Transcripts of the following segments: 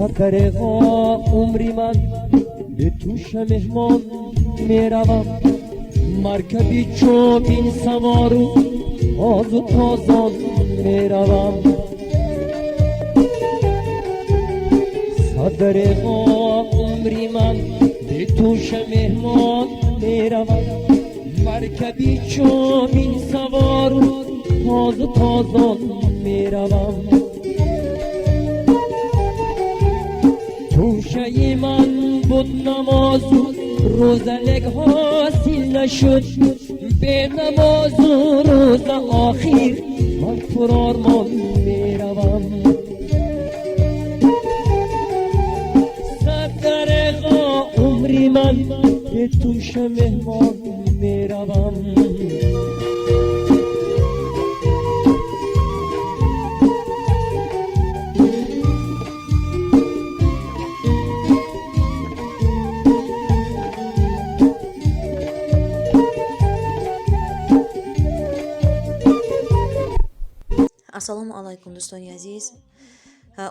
Садареға умри ман бе туша меҳмон меравам, маркаби чобин савору озу тозон меравам. Садареға умри ман бе туша меҳмон меравам, маркаби чобин савору озу тозон меравам. Тӯшаи ман буд намозу рӯза, лек ҳосил нашуд бенамозу рӯза. Охир ман пурормон меравам. Садареға умри ман бе туша меҳмон меравам. Ассалому алайкум, дӯстони азиз.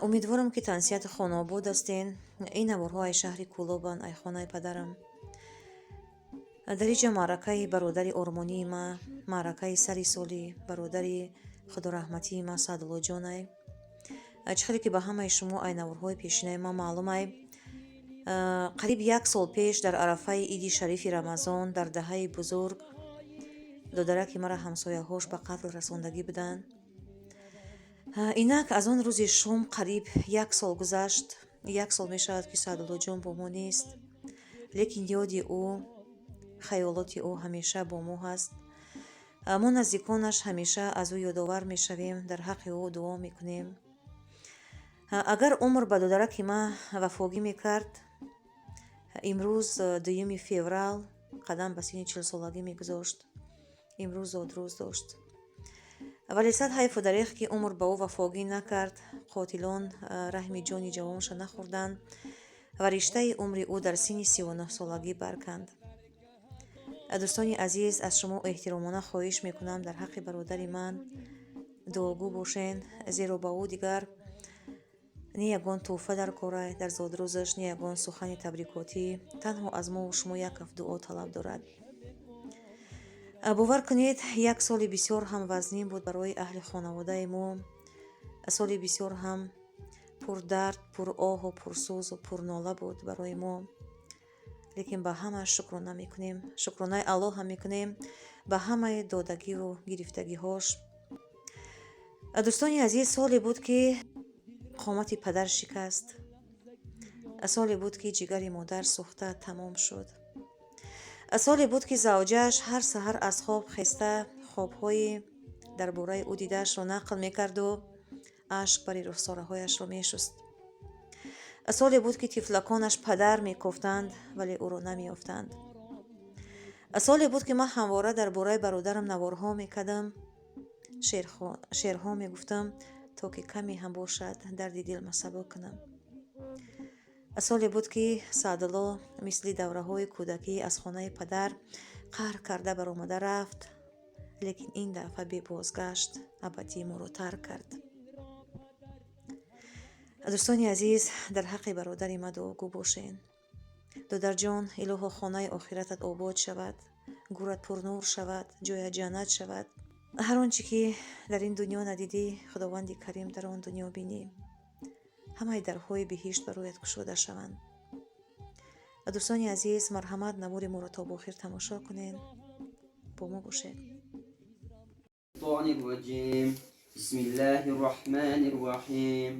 Умедворам, ки тансиҳату хонаобод ҳастен. Ин наворҳо ай шаҳри Кӯлобанд, ай хонаи падарам. Дар инҷа маъракаи бародари ормонии ма, маъракаи сари соли бародари худораҳматии ма Саъдуллоҷонай. Чӣ хеле ки ба ҳамаи шумо ай наворҳои пешинаи ма маълумай, қариб як сол пеш, дар арафаи иди шарифи Рамазон, дар даҳаи бузург, додараки мара ҳамсояҳош ба қатл расондагӣ буданд. Инак аз он рӯзи шум қариб як сол гузашт. Як сол мешавад, ки Саъдуллоҷон бо мо нест, лекин ёди ӯ, хаёлоти ӯ ҳамеша бо мо ҳаст. Мо, наздиконаш, ҳамеша аз ӯ ёдовар мешавем, дар ҳаққи ӯ дуо мекунем. Агар умр ба додараки ма вафогӣ мекард, имрӯз, 2 феврал, қадам ба синни 40-солагӣ мегузошт, имрӯз зодрӯз дошт. Вале сад ҳайфу дареғ, ки умр ба ӯ вафогӣ накард. Қотилон раҳми ҷони ҷавонша нахӯрданд ва риштаи умри ӯ дар синни 39-солагӣ барканд. Дӯстони азиз, аз шумо эҳтиромона хоҳиш мекунам, дар ҳаққи бародари ман дуогӯ бошен, зеро ба ӯ дигар не ягон тӯҳфа дар корай дар зодрӯзаш, не ягон сухани табрикотӣ. Танҳо аз мову шумо як ҳафт дуо талаб дорад. Бовар кунед, як соли бисёр ҳам вазнин буд барои аҳли хонаводаи мо, соли бисёр ҳам пурдард, пуроҳу пурсӯзу пурнола буд барои мо. Лекин ба ҳамааш шукрона мекунем, шукронаи Аллоҳ ҳам мекунем ба ҳамаи додагиву гирифтагиҳош. Дӯстони азиз, соле буд, ки қомати падар шикаст, соле буд, ки ҷигари модар сӯхта тамом шуд, соле буд, ки завҷааш ҳар саҳар аз хоб хеста хобҳои дар бораи ӯ дидаашро нақл мекарду ашк бари рухсораҳояшро мешуст, соле буд, ки тифлаконаш падар мекофтанд, вале ӯро намеёфтанд, соле буд, ки ман ҳамвора дар бораи бародарам наворҳо мекардам, шеърҳо мегуфтам, то ки каме ҳам бошад дарди дилма сабук кунам, соле буд, ки Саъдулло мисли давраҳои кӯдакӣ аз хонаи падар қаҳр карда баромада рафт, лекин ин дафъа бебозгашт абадӣ моро тарк кард. Дӯстони азиз, дар ҳаққи бародари ма дуогӯ бошен. Додарҷон, илоҳо, хонаи охиратат обод шавад, гӯрат пурнур шавад, ҷоят ҷаннат шавад. Ҳар он чӣ ки дар ин дунё надидӣ, Худованди Карим дар он дунё бинӣ. Ҳамаи дарҳои биҳишт бароят кушода шаванд. Дӯстони азиз, марҳамат, навори моро то ба охир тамошо кунед, бо мо бошед. الرجيم. بسم الله الرحمن الرحيم.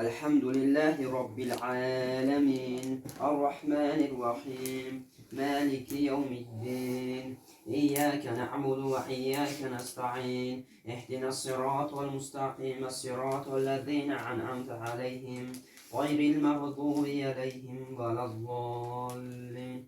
الحمد لله رب العالمين، الرحمن الرحيم، مالك يوم الدين، إياك نعبد وإياك نستعين، اهدنا الصراط المستقيم، الصراط الذين أنعمت عليهم، غير المغضوب عليهم ولا الضالين.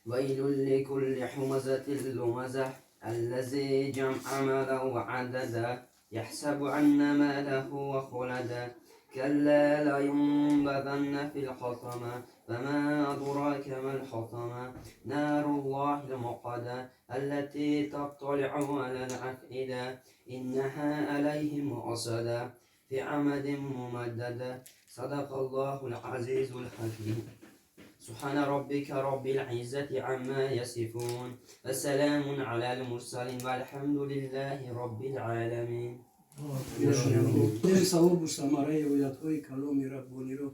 ويل لكل همزة لمزة، الذي جمع مالا وعدده، يحسب أن ماله أخلده. كلا لينبذن في الحطمة وما أدراك ما الحطمة نار الله الموقدة التي تطلع على الأفئدة إنها عليهم مؤصدة في عمد ممددة. صدق الله العزيز الحكيم. سبحان ربك رب العزة عما يصفون وسلام على المرسلين والحمد لله رب العالمين. Савобу самараи оятҳои каломи раббониро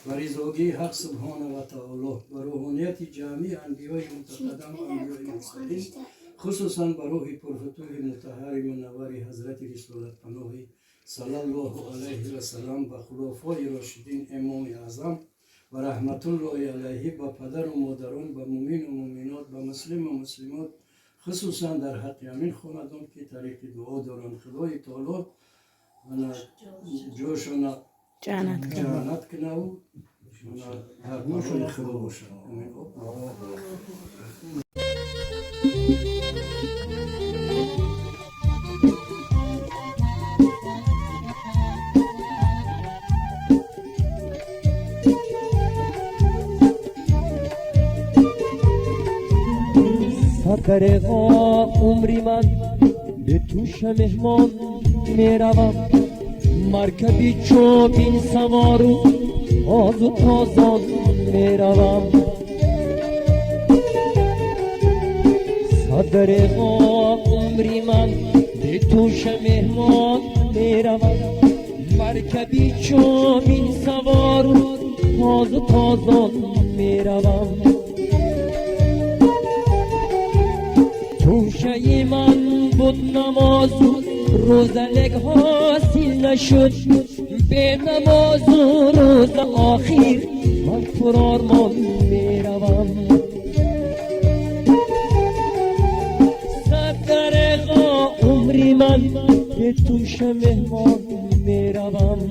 ва ризогии ҳақ субҳона ва таоло ба рӯҳонияти ҷамъии анбиёи мутақаддам ва анбиёи мурсалин, хусусан ба рӯҳи пурфутӯҳи мутаҳҳари мунаввари ҳазрати рисолатпаноҳи саллаллоҳу алайҳи васалам, ба хулофои рошидин, имоми аъзам ва раҳматуллоҳи алайҳи, ба падару модарон, ба мумину муминот, ба муслиму муслимот, хусусан дар ҳаққи ҳамин хонадон, ки тариқи дуо доранд, худои таоло ҷошона ҷаннат кунаву дар паноҳи худо бошад. Амин. Садареға умри ман به توش مهمان میروم، مرکبی چوبین سوارو آزو تازان میروم. صدرقا عمری من به توش مهمان میروم، مرکبی چوبین سوارو آزو تازان میروم. توشه من بود نماز و روزه لک حاصل نشد، به نماز و روز آخر من پرارمان میروم. صدرقا عمری من به توش مهمان میروم.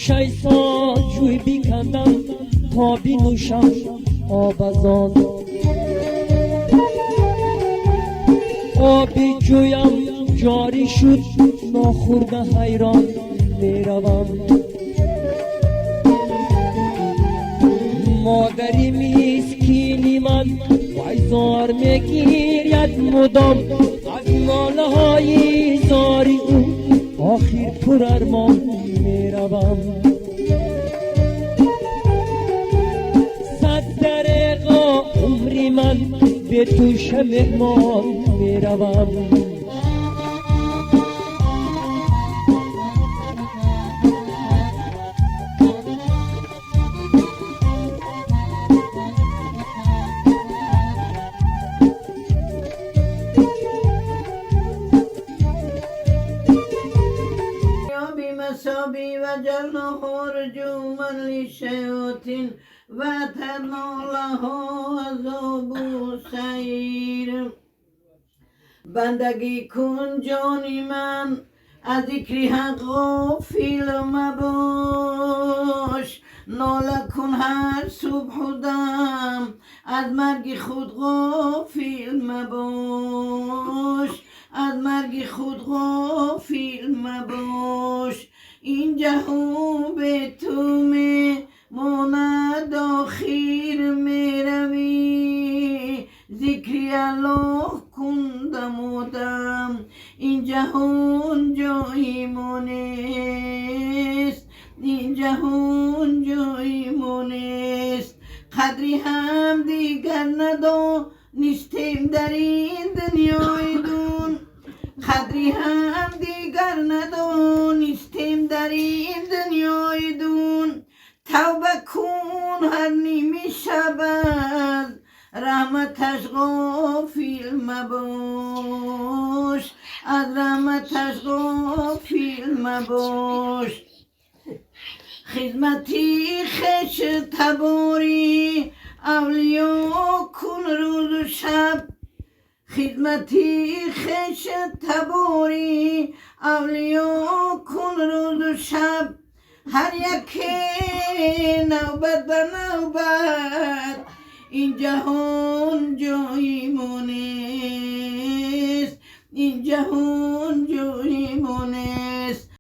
شش سال جوی بیکندم تا بینوشم آب از آن، آبی جویم جاری شد ناخورده حیران میروم. مادری مسکینی من وای زار میگیرد مدام، از ناله های زاری او آخر پر ارمان میروم. صد دریغا عمری من به توش مهمان میروم. وجعلناه رجوما للشياطين وأعتدنا له عذاب السعير. بندگی کن جانی من، از ذکر حق غافل مباش، ناله کن هر صبح و دم، از مرگ خود غافل مباش، از مرگ خود غافل مباش. این جهان به تو میماند آخر میروی، ذکر الله کن دم و دم، این جهان جای ما نیست، این جهان جای ما نیست. قدری هم دیگر ندانستیم در این دنیای دون، قدری هم دیگر ندانستیم در این دنیای دون. توبه کن هر نیمی شب از رحمتش غافل مباش، از رحمتش غافل مباش. خدمتی خویش تباری اولیا کن روز و شب، Хидмати хеш табори авлиё кун рӯзу шаб, ҳар яке навбат ба навбат. Ин ҷаҳон ҷои мо нест, ин ҷаҳон.